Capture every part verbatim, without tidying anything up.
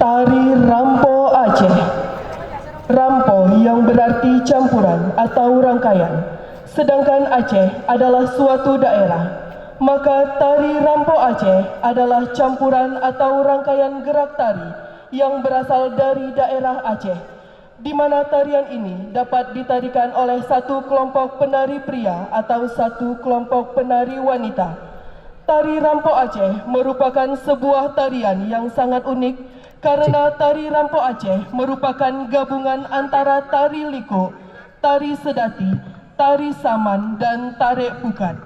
Tari Rampo Aceh. Rampo yang berarti campuran atau rangkaian, sedangkan Aceh adalah suatu daerah. Maka tari Rampo Aceh adalah campuran atau rangkaian gerak tari yang berasal dari daerah Aceh, di mana tarian ini dapat ditarikan oleh satu kelompok penari pria atau satu kelompok penari wanita. Tari Rampo Aceh merupakan sebuah tarian yang sangat unik karena tari Rampo Aceh merupakan gabungan antara tari likuk, tari sedati, tari saman, dan tarek pukat.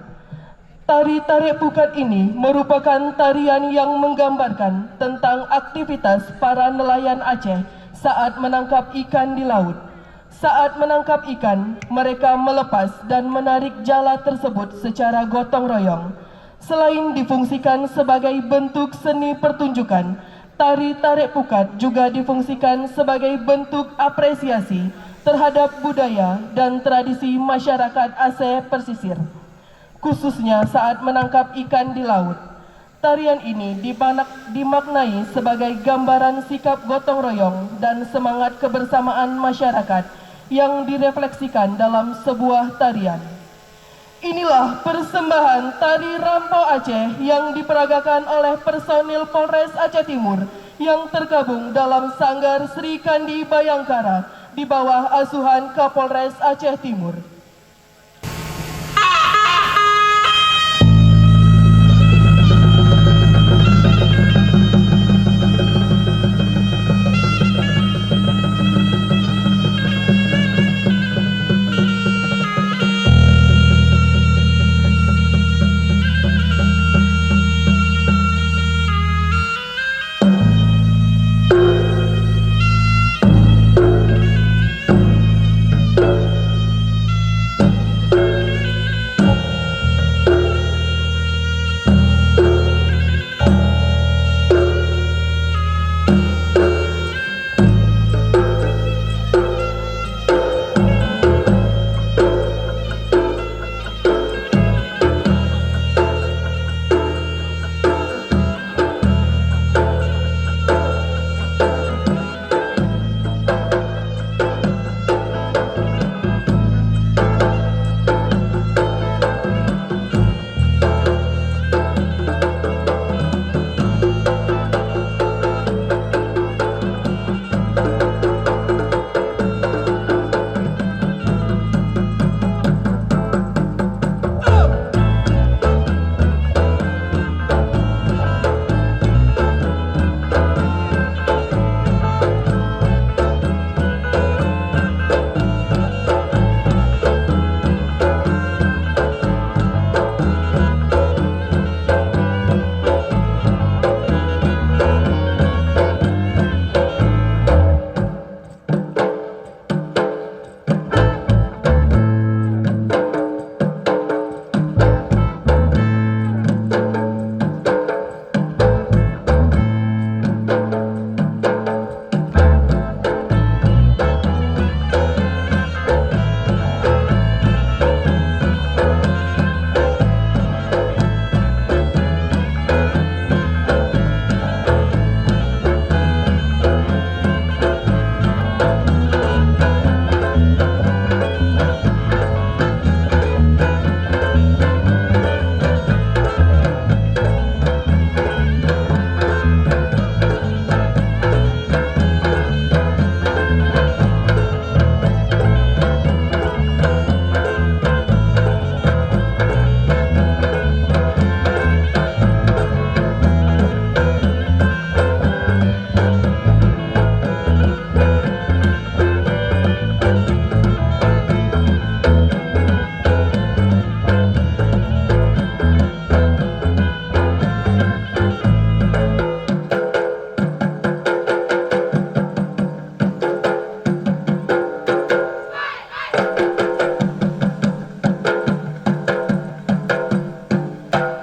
Tari tarek pukat ini merupakan tarian yang menggambarkan tentang aktivitas para nelayan Aceh saat menangkap ikan di laut. Saat menangkap ikan, mereka melepas dan menarik jala tersebut secara gotong royong. Selain difungsikan sebagai bentuk seni pertunjukan, tari tarek pukat juga difungsikan sebagai bentuk apresiasi terhadap budaya dan tradisi masyarakat Aceh Pesisir, khususnya saat menangkap ikan di laut. Tarian ini dimanak-, dimaknai sebagai gambaran sikap gotong royong dan semangat kebersamaan masyarakat yang direfleksikan dalam sebuah tarian. Inilah persembahan tari Rampo Aceh yang diperagakan oleh personil Polres Aceh Timur yang tergabung dalam Sanggar Sri Kandi Bayangkara di bawah asuhan Kapolres Aceh Timur.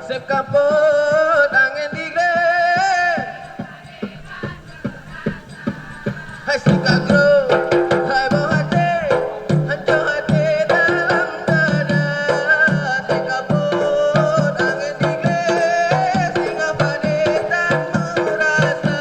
Seb kapot angén digleh. Hai sikagrok, hai boh até, hanco até dalam dada. Sikagrok angén digleh, singoh padé tan meurasa.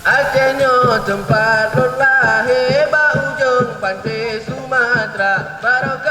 Aceh nyoe teumpat lôn lahé, bak ujong panté Sumatra, barokah